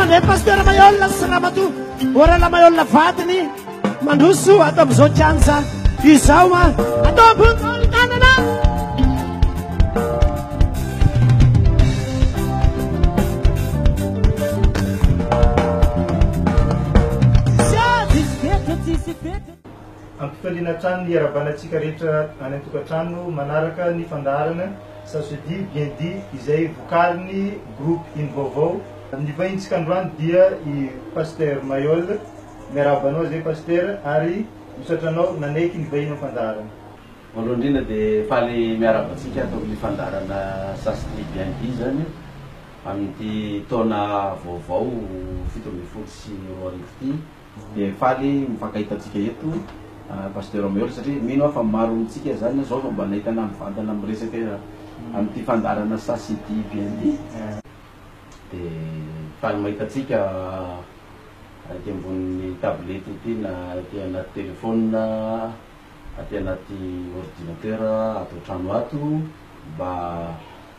indray Pasteur Mayol sy Ramatoa Orana Mayol vadiny mandroso ato amin'izao kianja izao a. Atao ambony daholo ny tanana. Ampifaliana hatrany ny hiarahabana antsika rehetra any an-tokantrano manaraka ny fandaharana Ça se dit bien dit izay vokarin'ny groupe Ino Vaovao. Ny vahintsika androany dia i Pasteur Mayol. Miarahaba anao izay Pasteur ary misaotra anao nanaiky ny vahiny amin'ny fandaharana. Voalohany indrindra dia faly miarahaba antsika ato amin'ny fandaharana Ça se dit bien dit izany amin'ity taona vaovao 2017 ity. Dia faly mifankahita antsika eto Pasteur Mahery satria mino aho fa maro amintsika zany zao vao mba nahita anah mivantana miresaka amin'ity fandaharana ça se dit bien dit. Dia faly mahita antsika aty ambonin'ny tablette ety na aty anaty téléphone, aty anaty ordinateur ato an-trano ato mba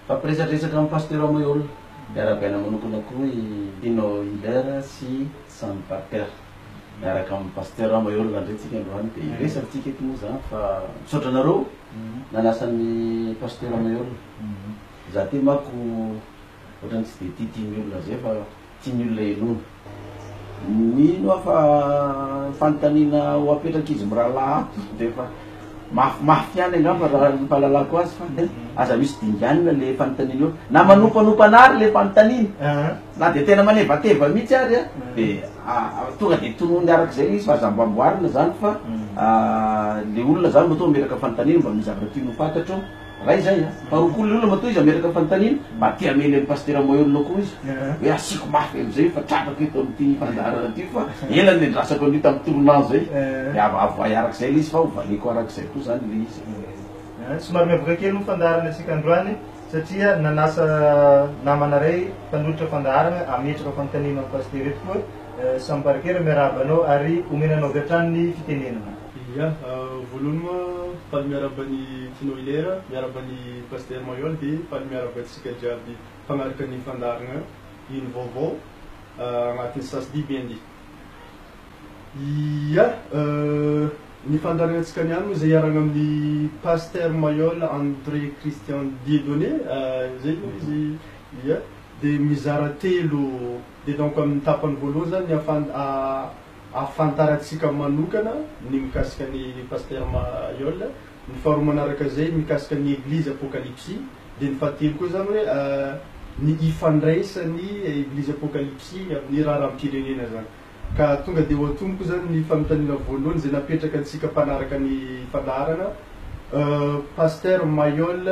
hifampiresadresaka amin'i Pasteur Mahery. Miarahabaina manokana koa i Tino Hilaire sy Sam Parker. Miaraka amin'i Pasteur Mahery indray tsika androany dia hiresaka tsika eto moa zany fa misaotra anareo nanasa an'i Pasteur Mahery. Za ty manko ohatran'ny tsy dia tia tian'ny olona zay fa tian'ny olona henoina. Mino aho fa ny fanontaniana ho apetrak'izy mirahalahy ato dia efa mafimafy ihany angamba raha ny fahalalako azy fa aza misy dinganina le fanontaniana eo. Na manompanompana ary le fanontaniana na dia tena manevateva mihitsy ary a dia tonga dia tonony arak'izay izy fa aza mba amboarina zany fa le olona zany matoa mametraka fanontaniana mba misy zavatra tiany ho fantatra eo. Ray zay a! Faharoa koa le olona matoa izy ametraka fanontaniana mba te hamely an'i Pasitera Maheolona koa izy hoe asiako mafy amizay fa tratrako eto amin'ity fandaharana ity fa ela ny niandrasako an'io tamin'ny tournant zay de avoahy arak'izay le izy fa ho valiako arak'izay koa zany le izy. Somary miavaka kely moa fandaharana antsika androany satria nanasa namana iray mpanolotra fandaharana hametraka fanontaniana amin'i Pasitera eto koa Sam Parker miarahaba anao ary omena anao avy hatrany ny fitenenana. Ia, voalohany moa faly miarahaba an'i Tino Hilaire, miarahaba an'i Pasteur Mayol dia faly miarahaba antsika jiaby mpanaraka ny fandaharagna Ino Vaovao agnatin'ny Sas Di Bien Di. Ia, ny fandaharanantsika niany moa izay iarahagna amin'ny Pasteur Mayol André Christian Dieudonné, zay moa izy, ia, dia mizara telo, dia donc amin'ny tapany voalohany zany ny afan- Ahafantarantsika manokana ny mikasika ny Pasteur Mayol, ny faharoa manaraka izay mikasika ny Eglizy Apokalypsy, dia ny fahatelo koa izany hoe ny ifandraisan'ny Eglizy Apokalypsy amin'ny raharaham-pirenena izany. Ka tonga dia ho atomoko izany ny fanontaniana voalohany izay napetraka antsika mpanaraka ny fandaharana, Pasteur Mayol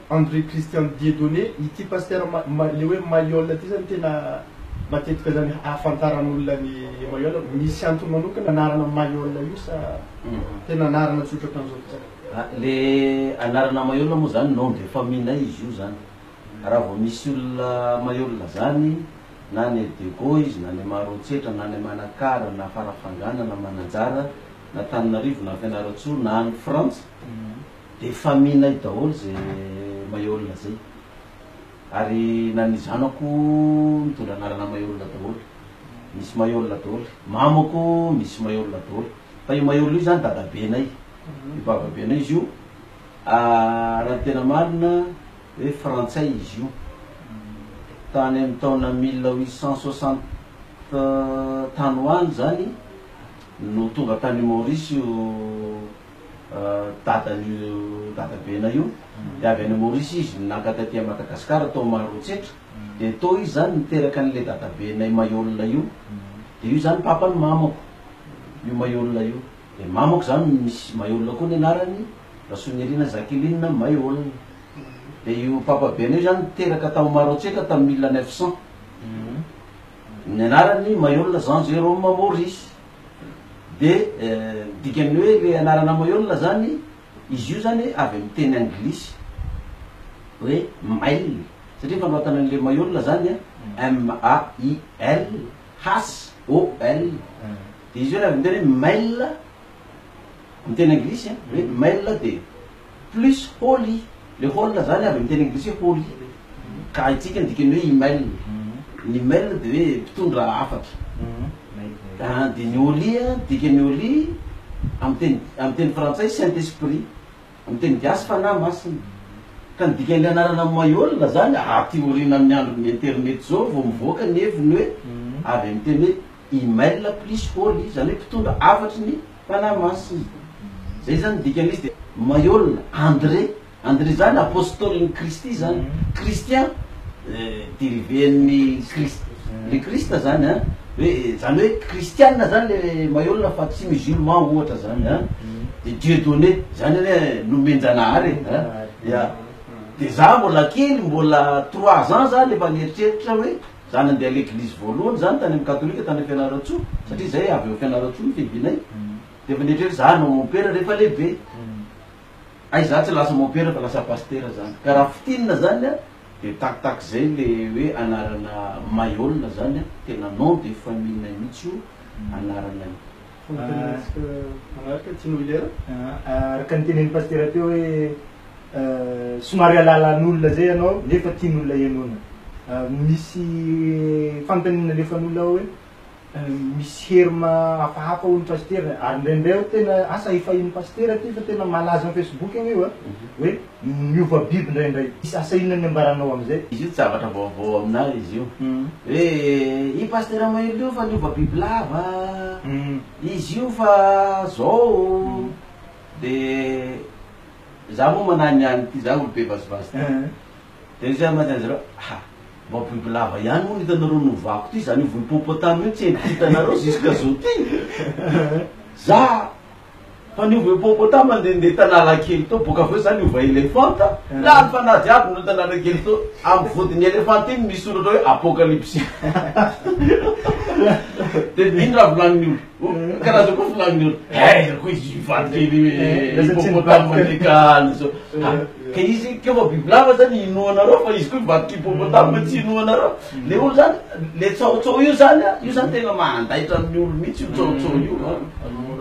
André Christian Dieudonné, ity Pasteur le hoe Mayol ity izany tena Matetika zany ahafantaran'olona ny Mayol, misy antony manokana anarana Mayol io sa tena anarana tsotra ohatran'izao fotsiny? Le anarana Mayol moa zany nom de famille-nay izy io zany, raha vao misy olona Mayol zany na any Diego izy na any Maroantsetra na any Manakara na Farafangana na Mananjara na Tananarivo na Fianarantsoa na any Frantsa de famille-nay daholo ze Mayol zay. Ary na ny zanako mitondra anarana Maheolona daholo. Misy Maheolona daholo. Mamako misy Maheolona daholo. Fa io Maheolona io zany dadabenay. Io bababenay izy io. Raha ny tena marina hoe frantsay izy io. Tany amin'ny taona 1860 tany ho any zany no tonga tany Maurice io dadan'io dadabenay io, dia avy any Maurice izy no naka taty Madagascar tao Maroantsetra, dia tao izy zany niteraka an'ilay dadabenay Maheolona io, dia io zany papan'ny mamako io Maheolona io, dia mamako zany misy Maheolona koa ny anarany, Rasoanirina Jacqueline Maheolona, dia io papabenay io zany niteraka tao Maroantsetra tamin'ny 1900, ny anarany Maheolona Jean Jerome Maurice. De dikan'ny hoe le anarana Mayol zany, izy io zany avy amin'ny teny anglisy hoe mail, satria fanoratana an'le Mayol zany a M A I L H O L, de izy io avy amin'ny teny hoe mail amin'ny teny anglisy a, hoe mail de plus holy, le hol zany avy amin'ny teny anglisy hoe holy, ka haintsika ny dikan'ny hoe email. Ny mail de hoe mpitondra hafatra. De ny Holy a, dikan'ny Holy amin'ny teny amin'ny teny frantsay Saint Esprit, amin'ny teny gasy Fanahy Masina. Ka ny dikan'ilay anarana Mailhol zany aty aoriana amin'ny andron'ny internet zao vao mivoaka ny heviny hoe avy amin'ny teny hoe email plus Holy, zany hoe mpitondra hafatry ny Fanahy Masina. Zay zany ny dikan'izy de Mailhol André. André zany apostolin'i Kristy zany, Christian dérivé-n'ny Christ, le Christ zany an, hoe zany hoe kristiana zany le Mailhol fa tsy musulman ohatra zany an, de Dieu donné zany anie nomen-janahary e an, ya, de za mbola kely mbola trois ans zany efa nieritreritra hoe za nandeha l'église voalohany zany tany amin'ny katolika tany Fianarantsoa satria zay avy eo Fianarantsoa ny fiavianay, de efa nieritreritra za hanao mompera rehefa lehibe. Hay za tsy lasa mompera fa lasa pasitera zany. Ka raha fintinina zany a, de takitaky zay le hoe anarana Mailhol zany a, tena nom de famille-nay mihitsy io anarana io. Fanontaniantsika manaraka, Tino Hilaire. Araka ny tenenin'i Pasitera teo hoe somary alalan'olona zay ianao nefa tian'olona henoina. Misy fanontaniana alefan'olona ao hoe Misy hery hafahafa hono pasitera ary indraindray aho tena asa efa ino pasitera ty fa tena malaza am facebook anie io a hoe miova biby indraindray asa inona ny ambaranao amizay. Izy io tsy zavatra vaovao aminah izy io hoe i pasitera Mahery io fa niova bibilava, izy io fa zao de za moa manahy ny an'ity za olo be vazivazy ty. Dia hoy aho mantsy an'zareo, ha! Mba bibilava ihany moa no hitanareo novako ty, zany io hippopotame io tsy endrika hitanareo jusqu'à zao ty. Za fa niova hippopotame mandehandeha t'Analakely tao, boka avy eo za niova elefanta, lany fanahy jiaby no t'Analakely tao, amin'ny vodin'ny elefanta iny misy soratra hoe apocalypse. Dia ino raha volanin'ny olo? Karaha zao koa volanin'ny olo, hay koa izy hivadika hippopotame mandeha any zao. Ka izy keo fa bibilava zany inoanareo fa izy koa mivadika hippopotame tsy inoanareo. Le olo zany le tsaotsao io zany a, io zany tena mandaitra amin'ny olo mihitsy io tsaotsao io a.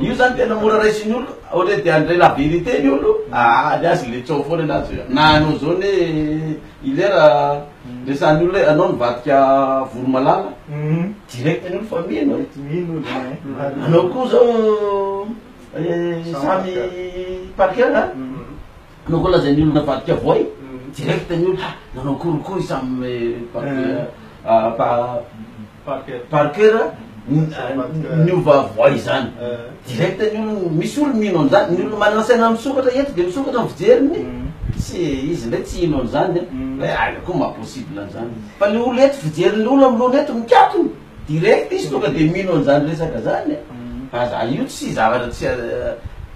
Io zany tena mora raisin'ny olo, ohatra hoe te handray la vérité ny olo, ah ny azy le tsao foana ny azy. Na anao zao ne ilera resahan'ny olona hoe anao nivadika voromalala, direct ny olo fa mino e. Mino olo e. Anao koa zao samy par cœur a. Anao koa lazain'ny olona navadika voay, direct ny olona ha nanao akory koa i Sam par cœur niova voay zany. Direct ny olona, misy olo mino an'izany, ny olona manana saina misokatra eto de misokatra ny fijeriny, tsy izy ndray tsy hino an'izany an, hoe aiza koa maha possible an'izany. Fa le olo eto fijerin'ny olona amin'ny lohany eto mikatona. Direct izy tonga de mino an'izany resaka zany e. Fa za io tsy zavatra tsy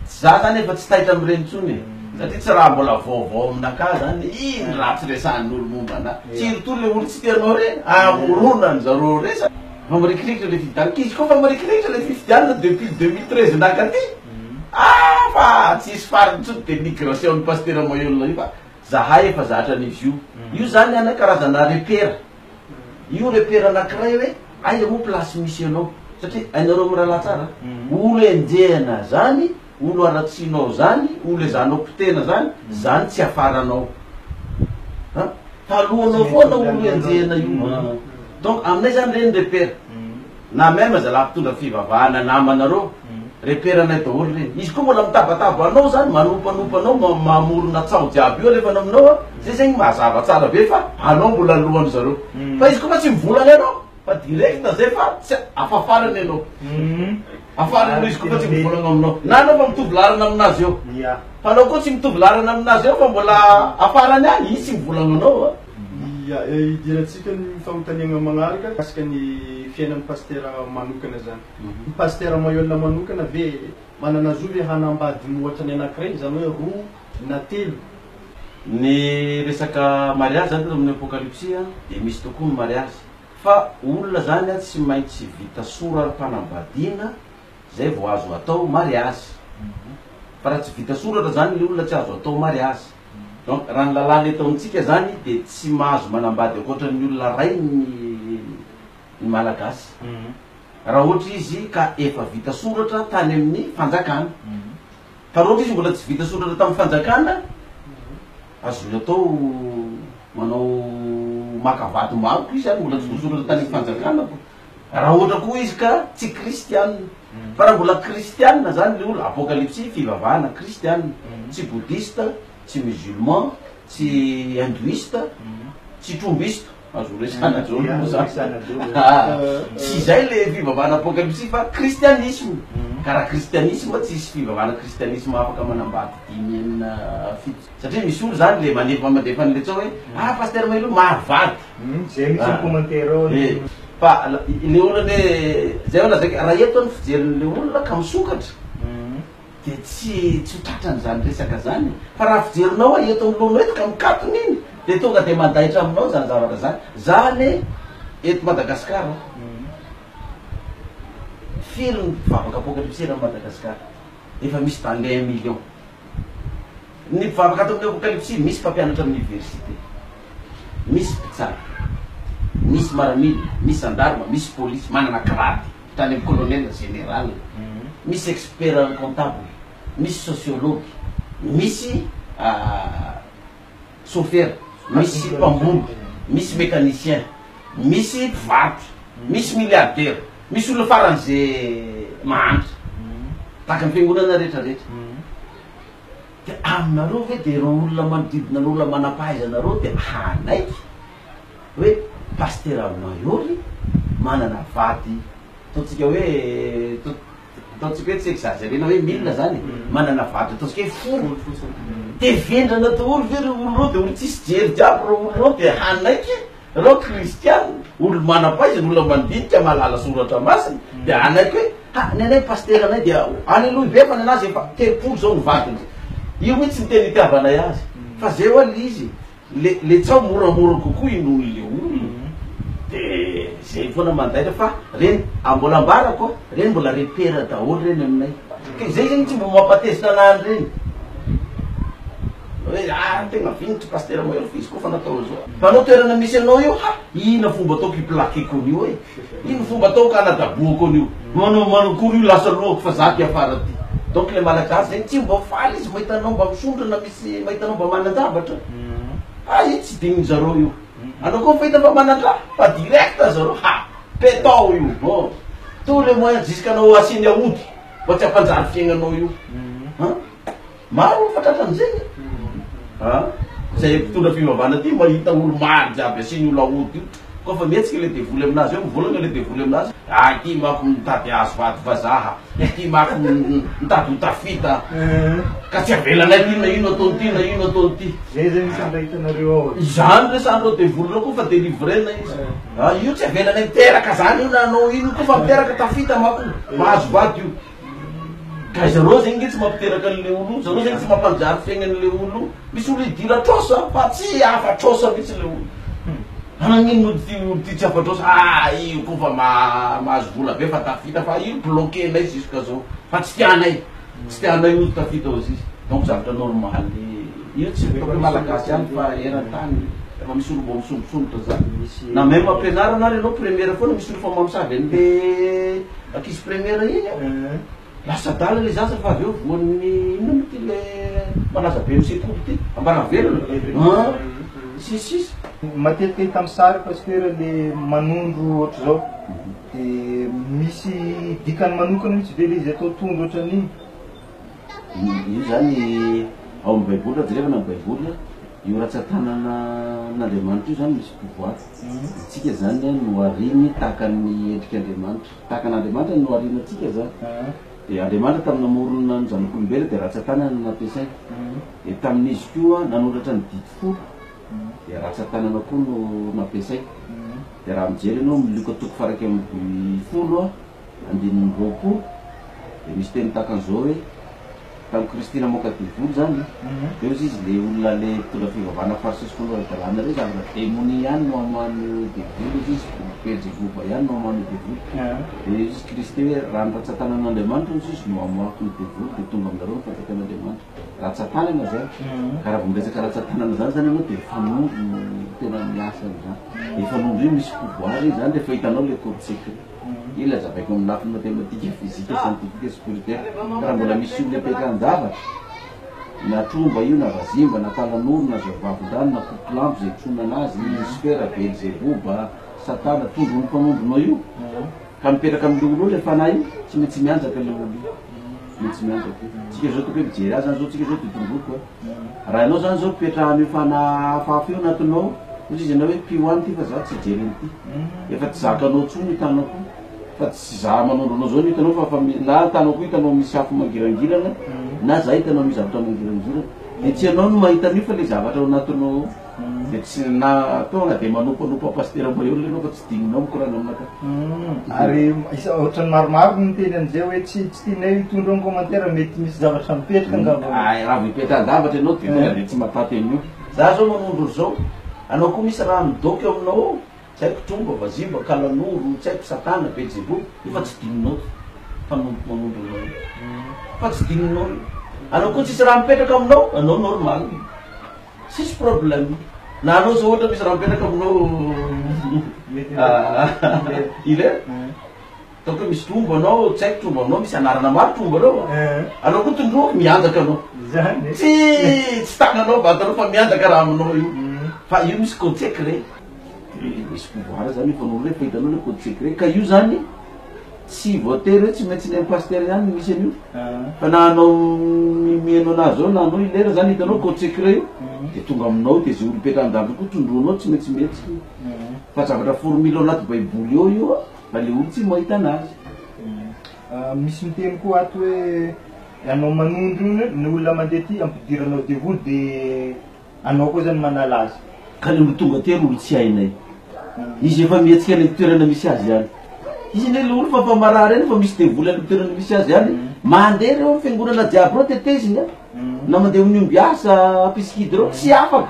za zany efa tsy taitra amin'ireny intsony e. Satria tsy raha mbola vaovao aminakahy zany iny raha tsy resahan'olo momba anah. Surtout le olo tsy tianao reny, amoronany zareo resaka. Fa mirikirikitra le fifidianana, k'izy koa fa mirikirikitra le fifidianana depuis 2013 nankaty, ah fa tsisy farany intsony dénigration-n'ny Pasitera Mailhol io fa zahay efa zatra an'izy io. Io zany anay karazana repère. Io repère anakiray hoe aiza moa place misy anao satria hainareo mirahalahy tsara olo enjehina zany olo haratsianao zany olo ezahanao potehina zany zany tsy hiafaranao an talohanao foana olo enjehina io donc aminay zany reny repère na même zalahy mpitondra fivavahana namanareo repère anay daholo reny izy koa mbola mitabataba anao zany manompanompa anao mamorona tsaho jiaby io alefany aminao a zay zegny mazava tsara be fa anao mbola alohan'ny zareo fa izy koa fa tsy mivolana ianao fa direct zay fa tsy afafarany ianao afarany ianao izy koa fa tsy mivolana aminao na anao fa mitovy larana aminazy eo fa anao koa tsy mitovy larana aminazy eo fa mbola afarany any izy tsy mivolana anao a. Ya, hidirantsika ny fanontaniagna magnaraka mikasika ny fiainan'ny pasitera manokana zany. Ny pasitera Mailhol manokana ve manana zo ve hanambady mihoatra ny anankiray, izany hoe roa na telo? Ny resaka mariazy zany teto amin'ny apokalypsy dia misy tokoa ny mariazy fa olona zany tsy maintsy vita soram-panambadiana zay vao azo atao mariazy fa raha tsy vita soratra zany le olona tsy azo atao mariazy donc raha ny lalàna eto amintsika zany dia tsy mahazo manambady ankoatran'ny olona ray ny ny malagasy raha ohatra izy ka efa vita soratra tany amin'ny fanjakana fa raha ohatra izy mbola tsy vita soratra tamin'ny fanjakana azony atao manao. maka vady maro koa izy ary mbola tsy voasoratra tany amin'ny fanjakana ko. Raha ohatra koa izy ka tsy kristiana. Fa raha mbola kristiana zany le olona, apokalypsy fivavahana kristiana, tsy boudhiste, tsy musulman, tsy hindouiste, tsy trombiste, azo resahana daholo moa zany. Tsy izay le fivavahana apokalypsy fa kristianisme. Ka raha kristianisme tsisy fivavahana kristianisme afaka manambady dimy enina fito. Satria misy olo zany le mandefa mandefa an'le tsao hoe ah pasteur Mailou maro vady. Zay mihitsy ny commentaire ao. Eh, fa le olona anie zay ho'a lazaiko raha eto ny fijerin'le olona ka misokatra de tsy tsy ho tratran'izany resaka zany fa raha fijerinao hoe eto anoloanao eto ka mikatona iny de tonga de mandaitra aminao zany zavatra zany. Za anie eto Madagasikara firy ny mpivavaka apokalypsy eran'i Madagasikara? Efa misy dans les un million. Ny mpivavaka ato amin'ny Apokalypsy, misy mpampianatra amin'ny université, misy mpitsara, misy maramila, misy gendarme, misy polisy, manana grade hatrany amin'ny colonel, général, misy expert comptable, misy sociologue, misy chauffeur, misy mpamboly, misy mécanicien, misy mpivarotra, misy milliardaire, misy olona faran'ze mahantra, tahaka ny fiangonana rehetra rehetra. De aminareo ve de ireo olona manodidina ny olona manampahaizana ireo de hanaiky hoe Pasitera Mayoly manana vady ataontsika hoe ataontsika hoe tsy exagerena hoe mille zany e, manana vady ataontsika hoe folo, de vendrana daholo ve ireo olona ireo de olo tsisy jery jiaby ireo olona ireo de hanaiky Reo kristiana, olo manam-pahaizana, olona mandinika, mahalala soratra masina, dia hanaiky hoe, ha, ny anay pasitera anay dia aleloia be fa ny anazy efa 30 zao ny vadiny. Io mihitsy ny tena itiavanay azy. Fa zay hoa le izy, le le tsaho moramora kokoa inoan'le olona. De zay foana mandaitra fa reny, mbola ambarako a, reny mbola repère daholo reny aminay. Ka izay zegny tsy mba mampatezitra anah an'ireny. Hoe ah tegna vignitry pasitera Mahery fa izy koa fa natao an'izao. Fa anao toerana misy anao io ha ina fomba ataoko hi-plaquer-ko an'io e? Ino fomba ataoko hanadabohako an'io? Manao manakory io lasa lohako fa za ty afara ty. Donc le malagasy zegny tsy mba faly izy mahita anao mba misondro na misy mahita anao mba manan-javatra. Ah io tsy dignin zareo io. Anao koa fahita fa manan-draha fa direct zareo ha petao io. Bon tous les moyens jusqu'anao asiany aody mba tsy hampanjary fiaignanao io. Hein? Maro fa tratran'izay a! Zay mpitondra fivavahana ty mahita olo maro jiaby asiany olo aody io, koa fa mihetsika le devoly aminazy eo, mivolagna le devoly aminazy, ah ity manko mitady hahazo vady vazaha, ity manko mitady ho tafita, ka tsy avelanay ty na ino ataony ty na ino ataony ty. Zay zay misy andraikitra anareo ao. Izany resahan'ireo devoly ireo koa fa delivrena izy. Ah io tsy avelanay miteraka zany io na anao ino koa fa miteraka tafita manko mahazo vady io. Ka zareo zegny nge tsy mampiteraka an'le olo io, zareo zegny tsy mampanjary fiaignan'le olo io. Misy olo idira trosa fa tsy afa-trosa mihitsy le olo. Anagnino olo ty olo ty tsy afa-trosa, ah io koa fa mahazo vola be fa tafita fa io bloquer-nay jusqu'à zao fa tsy tianay, tsy tianay olo tafita ozy izy. Donc zavatra normal io tsy ataoko hoe malagasy ihany fa eran-tany efa misy olo mbo misondrosondrotra zany. Na même am-pianarana ary ianao première foana misy olo fa mamosavy an'le Ankizy première iny an! Lasa adala le zaza fa avy eo voan'ny inona moa ty le malaza be amin'ny sekoly ty? Ambaravelona an! Sy ny sisa. Matetika hita amin'ny sary Pasitera le manondro ohatr'izao de misy dikany manokana mihitsy ve le izy atao tondro ohatran'iny? Io zany ao amin'ny baiboly raha jerevana ny baiboly io ratsan-tanana an'Andriamanitra io zany misy pouvoir. Antsika zany nohariny tahaka ny endrik'Andriamanitra. Tahaka an'Andriamanitra no noharina antsika zany. Dia Andriamanitra tamin'ny namorona ny zanak'olombelona dia ratsan-tanana no nampiasainy. Dia tamin'izy koa nanoratra ny didy folo dia ratsan-tanana koa no nampiasainy. Dia raha mijery ianao amin'ny Lioka toko faha 11 andininy 20 dia misy teny tahaka an'izao hoe Tamin'i Kristy namoaka devoly zany, de hozy izy le olona le mpitondra fivavahana fariseo sy mpanora-dalàna reo zavatra demonia ihany no amoahan'io devoly hozy izy, Belzeboba ihany no amoahan'io devoly. De hozy izy Kristy hoe raha ny ratsan-tanan'Andriamanitra hozy izy no amoahako ny devoly de tonga aminareo ny fanjakan'Andriamanitra. Ratsan-tanana zany. Ka raha vao miresaka ratsan-tanana zany zany ianao de fanondro no tena miasa am'zany. De fanondro io misy pouvoir io zany rehefa hitanao le code secret. Ila azavaiko amin'ny lafiny matematika, fizika, siantifika, spirituel. Fa raha mbola misy olona ipetrahan-javatra. Na tromba io na vazimba na talanoro na zaovavin-drano na kokolampo izay tronana azy, Losifera, Belzeboba, Satana, tondron'ny mpanondronao io ka mipetraka amin'ilay olona io ilay fanahy io, tsy maintsy mianjaka ilay olona io, tsy maintsy mianjaka io. Tsika izao tokony hoe mijery azy zany zao tsika izao dia tondroko a. Raha ianao zany zao ipetrahan'io fanahy hafahafa io anatinao, hoy izy ianao hoe piho any ity fa za tsy hijery an'ity. Efa tsy zakanao intsony io tanako io. Fa tsy za manondro anao zao no hitanao fa fa na tanako hitanao misy afo mangirangirana na za hitanao misy zavatra mangirangirana de tsy ianao no mahita an'io fa le zavatra ao anatinao ao de tsy na tonga de manompanopa pasitera Mahery ianao fa tsy digninao mikorana aminakahy. Ary isa ohatran'ny maromaro no niteny an'izay hoe tsy tsy tianay hitondra ny commentaire mety misy zavatra mipetraka angamba. Ay raha vao hipetrahan-javatra ianao de tonga de tsy mahataty an'io. Za zao manondro zao, anao koa misy raha midoka eo aminao ao. Tsy haiko tromba, vazimba, kalanoro, tsy haiko satana, belzeboba, io fa tsy dininao ty fa manompo manondro anao io fa tsy dininao io, anao koa tsisy raha mipetraka aminao, anao normal, tsisy problème, na anao zao ohatra misy raha mipetraka aminao il est. Ataoko hoe misy tromba anao, tsy haiko tromba anao, misy anarana maro tromba reo a. Anao koa tondroako mianjaka anao. Zany e. Tsy tsy tananao vatanao fa mianjaka raha aminao io. Fa io misy code secret. De misy pouvoir zany io fa anao rehefa hitanao le code secret ka io zany tsy voatery hoe tsy maintsy ny an'i pasteur ihany no misy an'io. Fa na anao miheno anazy zao na anao i lera zany hitanao code secret io de tonga aminao de ze olo ipetrahan-davitra koa tondroanao tsy maintsy mihetsika io. Fa zavatra formule ao anaty baiboly ao io a. Fa le olo tsy mahita anazy. Misy miteny koa ato hoe ianao manondro io ny olona mandeha aty ampidiranao devoly de anao koa zany manala azy. Ka le olo tonga aty ry olo tsy hainay. Izy efa mihetsika any toerana misy azy any. Izy anie le olo fa fa marary any fa misy devoly any toerana misy azy any. Mandeha reo am fiangonana jiaby reo teteziny a. Na mandeha amin'ny ombiasa mpisikidy reo tsy afaka.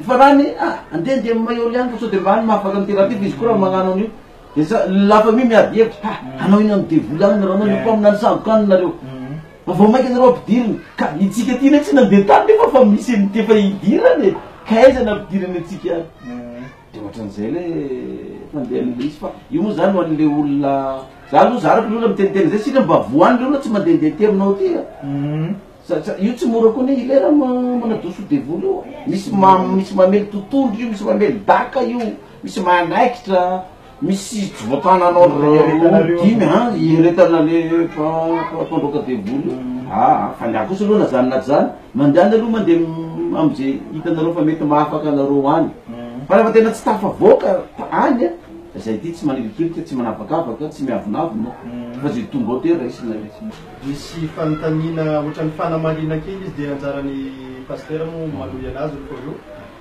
Fa raha ny ah andeha andeha amin'ny Maheoly any fa sao de mba any mahafaka ny thérapie fa izy koa raha magnano an'io de sa la famille miady hevitra ha hanao ino amin'ny devoly any nareo hanao ino mpaminany sandoka any nareo fa vao mainka nareo ampidirina ka itsika ty ne tsy nandeha tany nefa fa misy an'ity efa hidirana e ka aiza no ampidirana antsika any de ohatran'izay le fandehan'ilay izy fa io moa zany ho an'le olona za aloha zarako le olona miteniteny zay sila mba voany le olona tsy mandehandeha ty aminao ty a Sa io tsy mora koa anie ilera manadoso devoly io a. Misy ma misy mamely totohondry io, misy mamely daka io, misy manaikitra, misy tsy voatananao roa dimy an, ieretana le mpandroaka devoly io. Aa fa ny ahy kosa aloha na zany na tsy zany, mandehana aloha mandeha am'zay hitanareo fa mety mahafaka anareo any. Fa rehefa tena tsy tafavoaka any an, zay ty tsy manilikilika, tsy manavakavaka, tsy miavonavona fa zay tonga ao de raisina. Misy fanontaniana ohatran'ny fanamarihana kely izy dia anjaran'i Pasteur moa manohy anazy rehefa avy eo.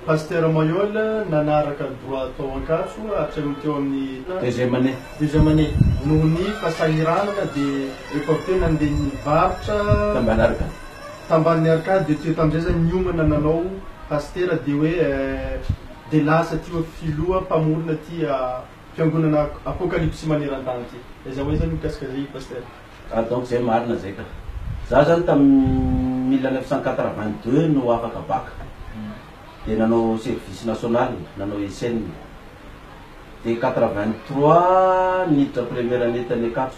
Pasteur Mayol nanaraka droit tao Ankatso hatramin'ny teo amin'ny. Deuxième année. Deuxième année. Noho ny fahasahiranana dia rehefa avy teo nandeha nivarotra. Tambany arcade. Tambanin'ny arcade dia teo tamin'izay zany niomana nanao Pasitera dia hoe dia lasa aty hoe filoha mpamorona ity fiangonana Apokalypsy maneran-tany ity. Aiza ho aiza ny mikasika izay Pasteur? Ah donc zay marina zay ka. Za zany tamin'ny 1982 no afaka bac. De nanao service national, nanao SN. De 83 niditra première année tany Ankatso.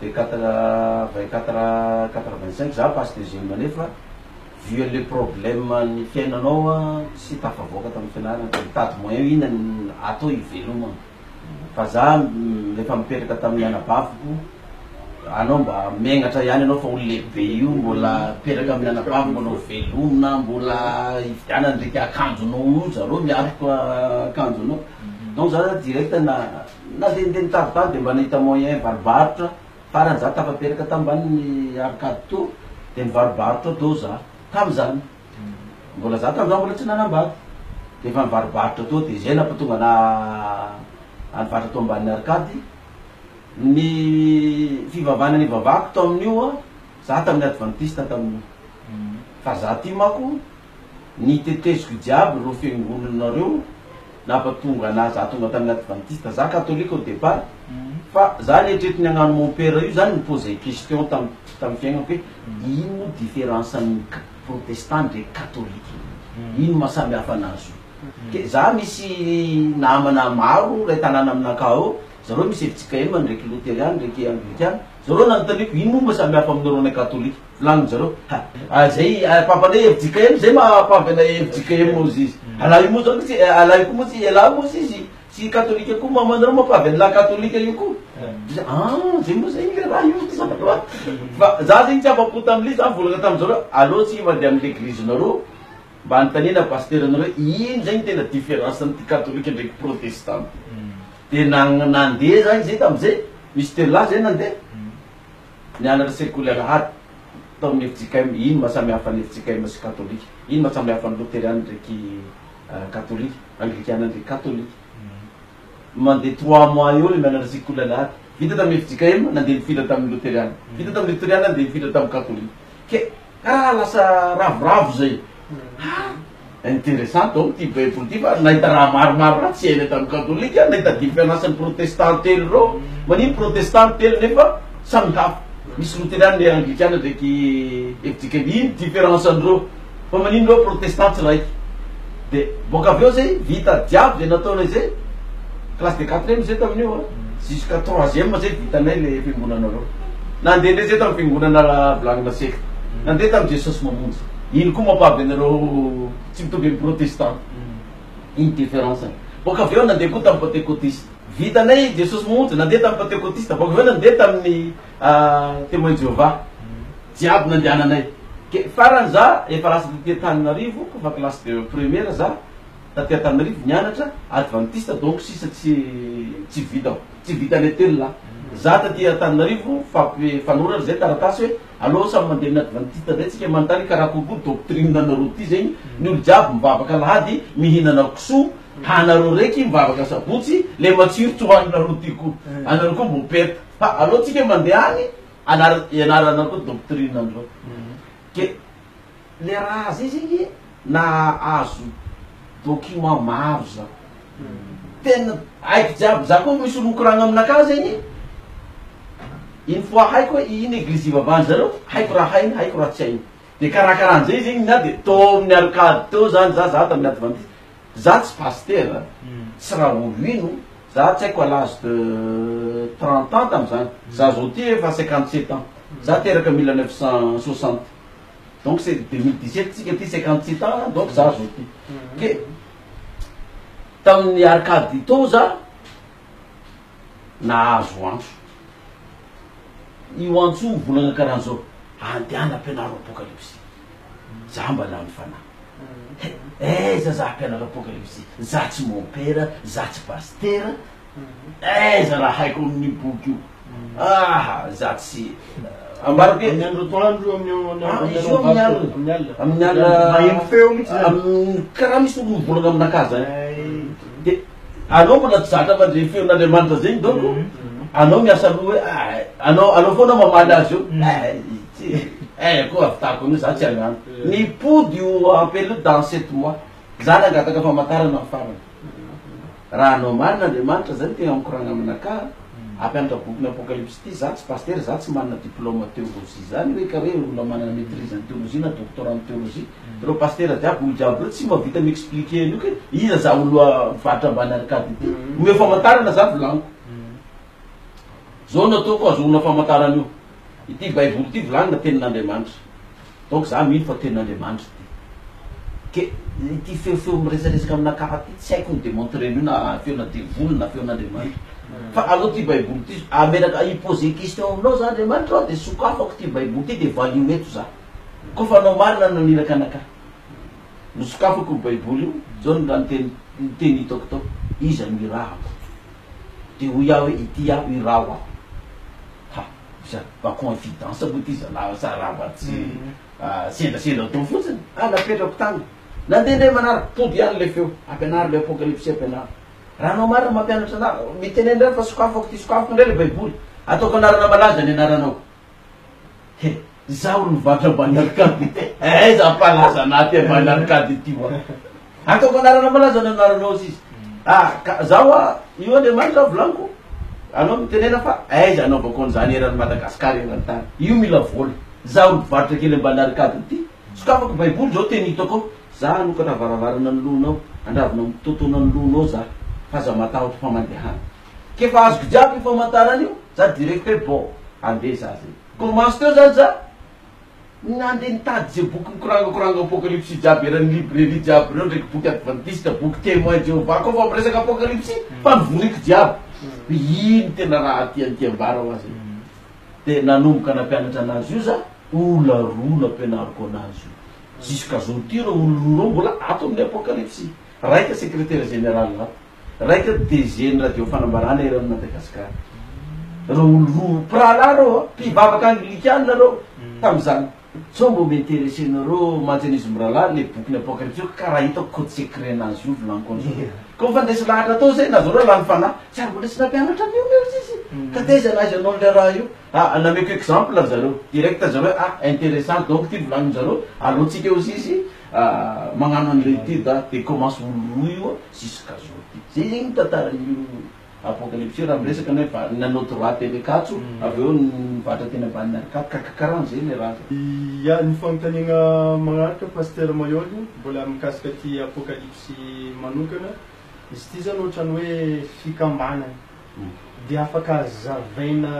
De 84 85 za passe deuxième année fa vu an'le problème ny fiainanao an, tsy tafavoaka tamin'ny fianarana de nitady moyen inona ny atao hivelomana. Fa za efa mipetraka tamin'ny anabaviko, anao mba megnatra ihany anao fa olo lehibe io mbola mipetraka amin'ny anabavy mbola ho velomina, mbola hividianana ndraiky akanjonao io zareo miariko akanjonao. Donc za zany direct na nandehandeha nitaditady de mba nahita moyen varobarotra, farany za tafapetraka tambanin'ny arcade teo de nivarobarotra teo za tamizany. Mbola za tamzao mbola tsy nanambady de efa nivarobarotra teo de zay nampatonga ana nivarotra teo ambanin'ny arcade, ny fivavahana nivavahako tamin'io an, za tamin'ny advantista tamin'io fa za ty manko niteteziko jiaby reo fiangonanareo nampatonga ana za tonga tamin'ny advantista, za katolika au depart fa za nieritreritry ny hagnano mon père io zany ni-poser question tam tamin'ny fiaignako hoe ino moa différence ny protestant ndreky katolika ino maha samy hafa anazy io ke za misy namana maro ray tanàna aminakahy ao zareo misy fjkm ndreky loteriana ndreky anglikana. Zareo nanontaniako ino moa mba samy hafa aminareo anay katolika? Volanin zareo ha ah zay papanay fjkm zay maha mpavy anay fjkm ozy izy. Alah io moa zany tsy alah io koa moa tsy elah moa izy tsy katolika koa mamanareo mampavy an'lah katolika io koa. Ah zay moa zay le raha io fa za zegny tsy afa-po tamle za nivolagna taminjareo aleo tsika mandeha amin'ny l'eglise-nareo mba anontaniana pasteur-nareo ino zegny tena différence amin'ity katolika ndraiky protestant. De nandeha zany zay tamizay misy telo lahy zay nandeha nianatra sekoly alahady tao amin'ny fjkm, ino maha samy hafa ny fjkm sy katolika, ino maha samy hafa ny loteriana ndraiky katolika, anglikana ndraiky katolika. Mandeha trois mois eo le mianatra sekoly alahady, vita tamin'ny fjkm nandeha nifindra tamin'ny loteriana, vita tamin'ny loteriana nandeha nifindra tamin'ny katolika. Ke karaha lasa ravoravo zay. Ha! Intéressant donc ty baiboly ty fa nahita raha maromaro raha tsy hainay tamin'ny katolika, nahita différence ny protestant telo reo, manino protestant telo nefa samy hafa, misy loteriana ny anglikana ndraiky fjkm, ino différence andreo fa manino reo protestant tsy raiky, de boka avy eo zay vita jiaby zay nataonay zay, classe de quatrième zay tamin'io a, jusqu'à troisième zay vitanay le fiangonanareo, nandeha ndray zay tamin'ny fiangonana volagnina secte, nandeha tamin'i Jesosy Mamonjy. Ino koa mampahavy anareo tsy mitovy amin'ny protestant? Ino différence-ny? Boaka avy eo nandeha koa tamin'ny pantekotista. Vitanay Jesosy Mamonjy, nandeha tamin'ny pantekotista, boaka avy eo nandeha tamin'ny Témoin de Jéhovah. Jiaby nandehananay. Ke farany za efa lasa taty Antananarivo, koa fa classe de première za, taty Antananarivo nianatra adventiste donc sisa tsy tsy vitako, tsy vitanay telo lahy. Za taty Antananarivo fampi- fanoratra zay taratasy hoe Aleo samy mandeha amin'ny adventiste ndray tsika manontany karakory koa doctrine nareo ty zegny, ny olo jiaby mivavaka alahady mihinana kisoa, hanareo reky mivavaka sabotsy le matsiro tsy hoaninareo ty koa, anareo koa mbo perte, fa aleo tsika mandeha any anar ianarana koa doctrine andreo, ke le raha zay zegny nahazo document maro za. Tena haiko jiaby, za koa misy olo mikoragna aminakahy zegny, une fois haiko hoe ino eglizy ivavahan zareo, haiko raha hainy, haiko raha tsy hainy, de karakarahan'zay zegny na de tao amin'ny arcade teo zany za, za tamin'ny adventiste, za tsy pasitera, tsy raha olo ino, za tsy haiko à l'age de 30 ans tam'zany, za zao ty efa 57 ans, za teraka 1960, donc c'est 2017 tsika ty 57 ans donc za zao ty, ke Tamin'ny arcade tao za nahazo antso. Io antso io mivolagna karahan'izao, andehana ampianaro apokalypsy. Za mba lany fanahy. He, aiza za hampianatra apokalypsy? Za tsy mompera, za tsy pasitera. Aiza raha haiko amin'io boky io? Ah, za tsy ambarako hoe Amin'ny andro atoandro, amin'ny Ah, izy io amin'ny alina. amin'ny alina. Amin'ny alina. Maheno feo mihitsy zany. Amin'ny karaha misy olo mivolagna aminakahy zany. De anao mbola tsy zatra mandre feon'Andriamanitra zegny donc anao miasa loha hoe ah, anao anao foana mamaly azy io. Eh, tsy eh koa avitako an'io za tsy hagnano. Nipody io appel io dans sept mois. Za nangataka famantarana amin'ny farany. Raha anao marina Andriamanitra zay no tegna mikoragna aminakahy, hampianatra bokin'ny Apokalypsy ty, za tsy pasitera, za tsy manana diplôme théologie zany hoe kare olona manana maitrise en théologie na doctorat en théologie, reo pasitera jiaby olo jiaby reo tsy mahavita mi-expliquer an'io ke iza za olo mivarotra ambany arcade ity, omeo famantarana za volagniko. Zao no ataoko ahazoana famantarana io, ity baiboly ity volagnina tenin'Andriamanitra. Donc za mino fa tenin'Andriamanitra ity. Ke ity feofeo miresaresaka aminakahy ity tsy haiko ny demontrer an'io na feona devoly na feon'Andriamanitra. Fa aleo ity baiboly ity amelaka hi-poser question aminao za Andriamanitra aho de sokafako ity baiboly ity de valio eto za. Koa fa anao marina no naniraka anakahy. Nosokafako io baiboly io, zao no raha niteny ny teny hitako tao, iza no irahako? De hoy aho hoe ity aho iraho aho. Ha! Za mba confidence moa ty zalahy sa raha mba tsy sendrasendra atao fotsiny. Ah napetrako tany. Nandeha indray manaraka, tody ihany le feo. Ampianaro le apokalypsy ampianaro. Raha anao marina mampianatra anah, mitenena indray fa sokafako ty sokafako indray le baiboly. Ataoko anarana malaza ny anaranao. He! Izaho ro mivarotra ambany arcade ity. Aiza hampalaza anah ty ambany arcade ity hoa. Ataoko anarana malaza ny anaranao ozy izy. Ah, ka zaho a, io Andriamanitra volaniko, anao mitenena fa aiza anaovako an'izany eran'i Madagascar eran-tany. Io mila vola. Zaho ro mpivarotra kely ambany arcade ity. Sokafako baiboly zao teny hitako ao. Za hanokatra varavarana ny lohanao, handravona mitotoana ny lohanao za, fa aza matahotra fa mandehana. K'efa azoko jiaby io famantarana io, za direct hoe bon. Andeha za zay. Commence teo zany za nandeha nitady ze boky mikorangakoranga apocalypse jiaby eran'ny librairie jiaby reo ndraiky boky adventiste, boky témoin Jehovah koa fa miresaka apocalypse fa novoriko jiaby. Hoe ino tena raha tian'ity ambara ho azy. De nanomboka nampianatra anazy io za, olona roa nampianariko anazy io. Jusqu'à zao ty reo olo roa reo mbola ato amin'ny apocalypse. Raika secrétaire général ato. Raika DG ny radio fanambarana eran'i Madagascar. Reo olo roa mpirahalahy reo a, mpivavaka anglikana reo tamizany. Sao mbô mi-interesser nareo mantsy an'izy mirahalahy le bokin'ny apocalypse io karaha hitako code secret nazy io volaniko an'zareo. Koa mifandresy lahatra tao zay na zareo lany fanahy, tsy ary mbola tsy nampianatra an'io mihitsy izy. Ka taiza na aiza anao le raha io. Ah nameko exemple ry zareo, direct zareo ah interessant donc ty volanin-jareo, aleo tsika ozy izy magnano an'le étude de commence olo roa io jusqu'à zao ty. Zay zegny ny tantaran'io apocalypse io raha miresaka ny hoe va- nanao droit teny Ankatso, avy eo nivatra teny ambanin'ny Ankatso, ka karahan'zay le raha zany. Ya, ny fanontaniana magnaraka Pasteur Maihol, mbola mikasika ty apocalypse manokana, izy ity zany ohatran'ny hoe fikambanana, dia afaka azavaina,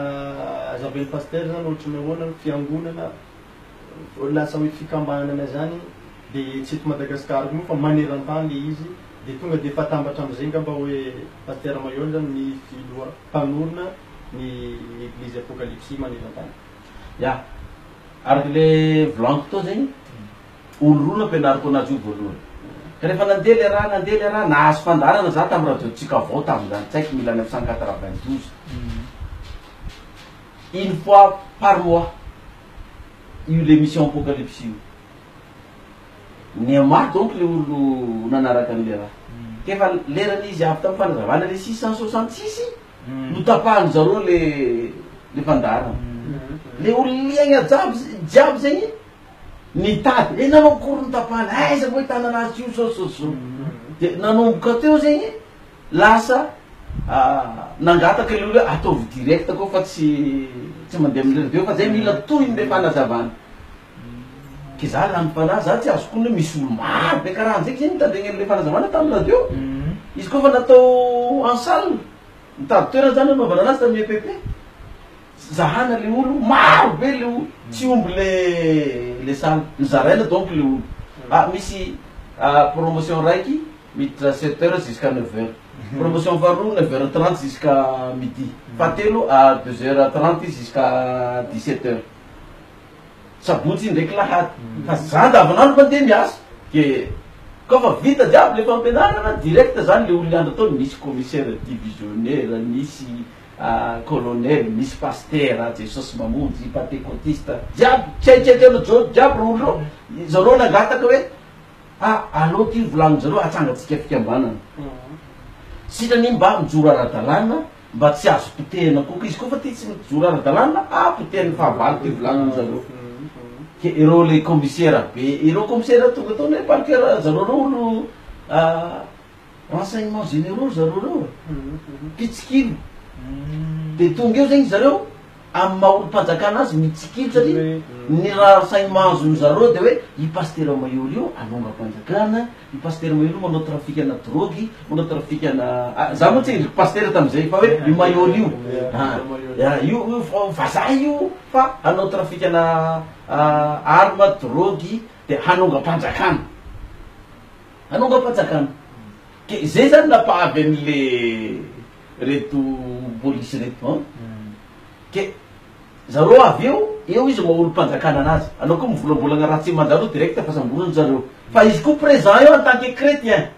azavain'i Pasteur zany ohatran'ny ahoana ny fiangonana lasa hoe fikambanana zany de tsy eto Madagascar koa moa fa maneran-tany le izy de tonga de efa atambatra amizay ngamba hoe Pasteur Maihol ny filoha mpanorina ny eglizy Apokalypsy maneran-tany. Ya, araka le volaniko teo zegny, olo roa nampianariko anazy io voalohany, ka rehefa nandeha le raha nandeha le raha, nahazo fandaharana za tamy radio Tsika Vao tamizany, tsy haiko mille neuf cent quatre-vingt-douze, une fois par mois. Io l'émission apocalypse io. Nihamaro donc le olo nanaraka an'le raha. K'efa lerany izy avy tamin'ny fanazavana le 666, notapahan-dry zareo le le fandaharana. Le olo liagna jiaby jiaby zegny nitady, eh nanao akory notapahana, aiza moa ahitana anazy io zao zao zao. De nanomboka teo zegny Lasa nangataka ilay olona hoe ataovy direct koa fa tsy tsy mandeha amin'ny radio fa zay mila tohiny le fanazavana. Ke za lany fanahy, za tsy azoko ny hoe misy olo maro be karaha an'zay zay nitandregny an'le fanazavana tamin'ny radio. Izy koa fa natao en salle, nitady toerana zany nanaovana anazy tamin'ny EPP. Zahana le olo, maro be le olo, tsy omby le le salle, nozaraina donc le olo. Ah misy promotion raiky miditra sept heures jusqu'à neuf heures, promotion faharoa neuf heures trente jusqu'à midi, fahatelo à deux heures trente jusqu'à dix sept heures, sabotsy ndraiky lahady, fa za andavanandro mandeha miasa, ke koa fa vita jiaby le fampianarana direct zany le olo niandry tao, nisy commissaire divisionnaire, nisy Colonel, misy pasitera, Jesosy Mamonjy, pantekotista, jiaby, tsy hay tsy hay tena jo jiaby reo olo reo, zareo nangataka hoe ah aleo ty volagnin zareo atsangantsika fikambanana, sitrany iny mba mijoro ara-dalàna mba tsy azo potehina koa, izy koa fa ty tsy mijoro ara-dalàna ah potehin'ny fahavalo ty volagnin zareo, ke ireo le commissaire be, ireo commissaire tonga tao ne par cœur zareo reo olo Renseignements généraux ry zareo reo e, mpitsikilo, de tonga eo zegny zareo amy maha olom-panjakana azy mitsikilo satria ny renseignement azony zareo de hoe i pasitera Mahery io hanongam-panjakana, i pasitera Mahery io manao trafic-na drogue, manao trafic-na, za moa tsy endriky pasitera tamizay fa hoe i Mahery io, io io vazaha io fa hanao trafic-na arme, drogue de hanongam-panjakana. Hanongam-panjakana. Ke zay zany nampahavy an'le reto polisy reto an. Ke zareo avy eo, eo izy maha olom-panjakana anazy. Anao koa mivolambolagna raha tsy manjary direct fa samboriny zareo. Fa izy koa présent eo en tant que chrétien.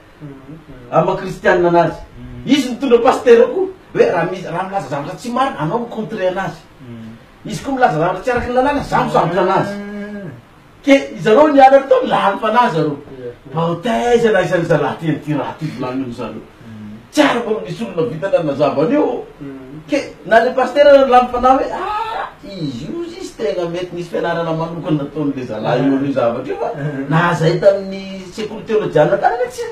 Amin'ny maha kristianina anazy. Izy mitondra pasitera koa. Hoe raha misy raha milaza zavatra tsy marina, anao mi-contrer anazy. Izy koa milaza zavatra tsy araky ny lalàna, za misambotra anazy. Ke zareo nianatra tao lany fanahy zareo. Mba taiza na aiza ry zalahy ty an'ity raha ty volanin zareo. Tsy ary mbola nisy olona vita nanazava an'io. Ke na le pasitera ary lany fanahy hoe ah izy io izy izy tegna mety nisy fianarana manokana nataon'le zalahy io an'io zavatra io fa na zay tamin'ny sekoly teolojianina tany anie tsy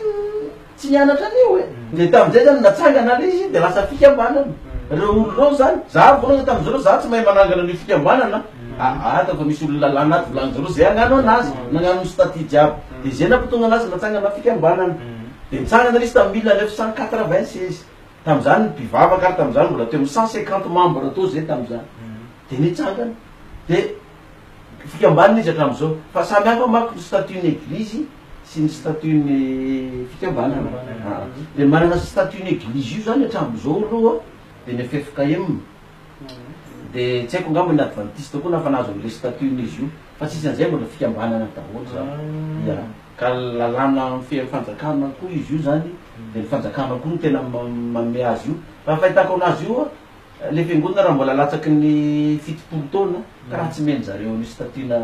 Tsy nianatra an'io e! Dia tamin'izay zany natsangana ilay izy dia lasa fikambanana. Ireo olona ireo zany, za voalohany tamin'izareo za tsy mahay manangana an'io fikambanana, aa ataoko misy olona lalàna ato volanin-jareo zay hagnano anazy, nagnano ny statut jiaby. Dia zay nampatonga anazy natsangana fikambanana. Dia nitsangana ilay izy tamin'ny 1996. Tamin'izany ny mpivavaka ary tamin'izany mbola teo amin'ny 150 membres teo zay tamin'izany. De nitsangana. De fikambanana izy hatramin'izao. Fa samy hafa manko ny statut-n'ny eglizy sy ny statut-n'ny fikambanana. De manana statut-n'ny eglizy io zany hatramin'izao aloha de ny ffkm. De tsy haiko angamba ny advantiste koa na fa nahazo an'le statut-n'izy io. Fa tsisy an'izay mbola fikambanana daholo zany. Ya. Ka lalàna mifehy ny fanjakana koa izy io zany, de ny fanjakana koa no tena manome azy io. Fa ny fahitako anazy io, le fiangonana raha mbola latsaky ny 70 taona, karaha tsy omen-jareo an'io statut-na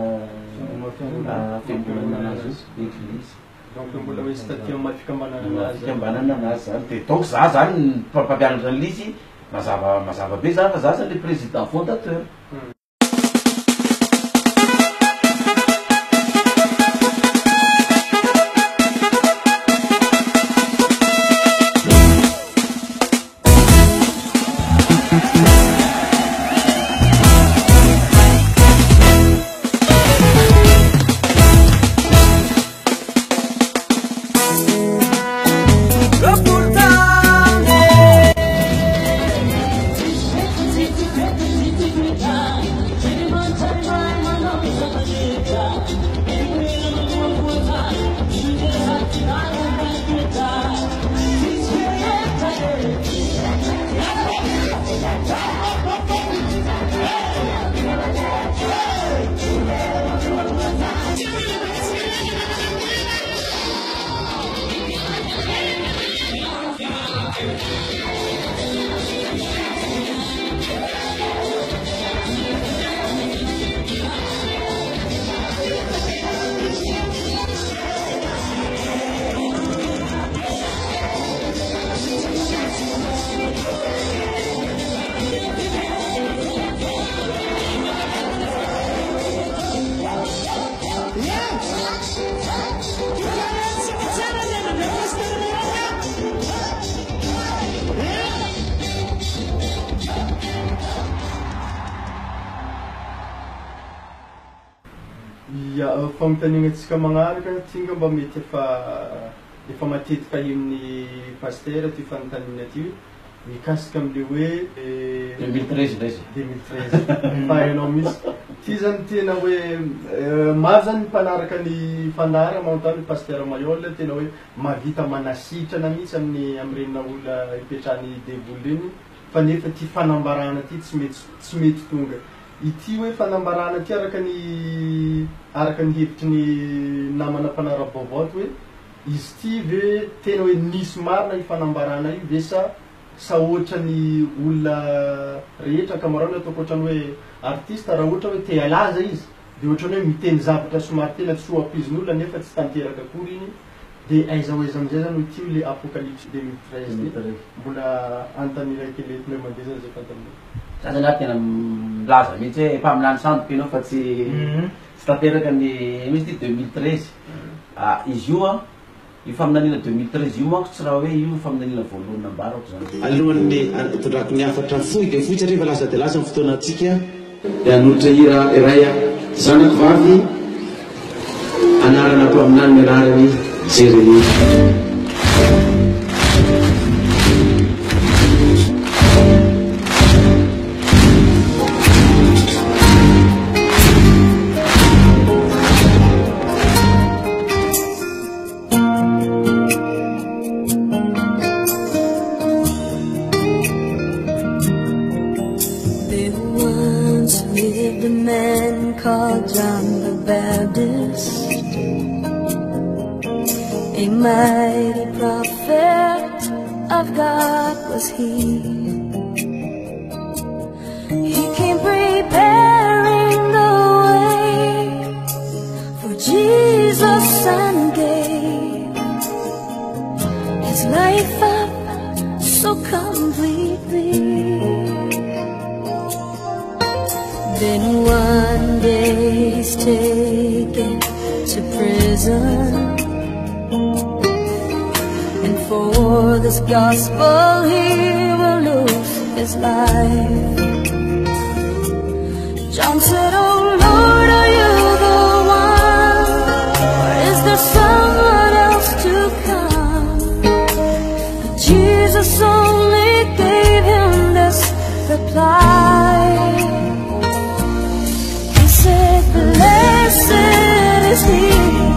fiangonana anazy io, eglizy. Donc mbola hoe statut amin'ny maha fikambanana anazy. Fikambanana anazy zany. De donc za zany ny mpampianatra an'ilay izy, mazava mazava be zany fa za zany le président fondateur. Ya, fanontaniana antsika magnaraka ty angamba mety efa efa matetika henon'ny pasitera ty fanontaniana ty mikasika am'le hoe 2013 ndray izy. 2013 fa hainao mihitsy ty zany tena hoe maro zany ny mpanaraka ny fandaharana manontany pasitera Mailhol tena hoe mahavita manasitrana mihitsy amin'ny am'renina olona ipetrahan'ny devoly reny fa nefa ty fanambarana ty tsy mety tsy mety tonga ity hoe fanambarana ty araka ny araka ny hevitry ny namana mpanara-baovao ty hoe izy ty ve tena hoe nisy marina io fanambarana io ve sa sa ohatra ny olona rehetra ankamaroany ataoko ohatrany hoe artiste raha ohatra hoe te halaza izy de ohatrany hoe miteny zavatra somary tena tsy ho ampoizin'olona nefa tsy tanteraka akory iny de aiza ho aiza amizay zany hoe ty le apocalypse 2013 ty mbola anontaniana kely eto indray mandeha zany zay fanontaniana. Za zany ary tena milaza mihitsy hoe mpaminany sandoka ianao fa tsy tsy tanteraka ny misy ty 2013. Ah, izy io a, io faminaniana 2013 io manko tsy raha hoe io faminaniana voalohany nambarako zany. Alohan'ny hitondrako ny hafatra fohy dia fohy satria efa lasa dia lasa ny fotoanantsika dia hanolotra hira iray aho. Zanako vavy, anarana mpaminany ny anarany Jeremia. There once lived a man called John the Baptist, a mighty prophet of God was he. He came preparing the way for Jesus and gave his life up so completely. Then one day he's taken to prison, and for this gospel he will lose his life. John said, Oh Lord, are you the one, or is there someone else to come? But Jesus only gave him this reply. is here.